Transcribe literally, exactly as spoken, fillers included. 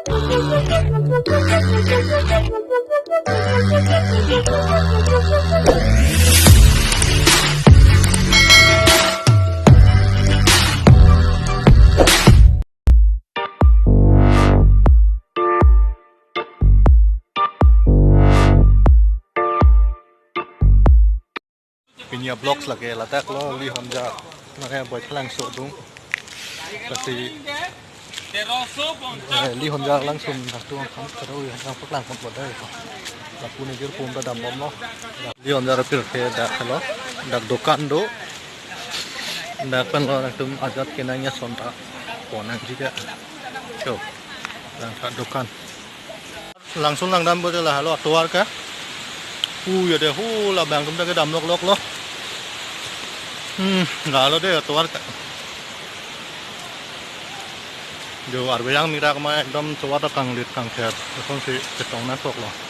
Pini a-vlogs lake ladak lo, Lihonjak. Mane Baithalangso adung. Lasi, eh, Lihonjak langsun dak tung kam kado yang paklang kam pada ko. Lapu ne jirpo ta dambomlo. Lihonjak apirthe dak lo. Dak dokan do. Dak pen lo dak tum ajat kenangji ason ta ponnangji ke. So, dak dokan. Langsun langdampo de lahelo atovar ke. Hu ya de hu labang atum ta kedam loklok lo. Hmm, lahelo de atovar ke. Jo arve yang mirak ma ekdom chowa ta kanglit kangther. Lason si chetong nangkok lo.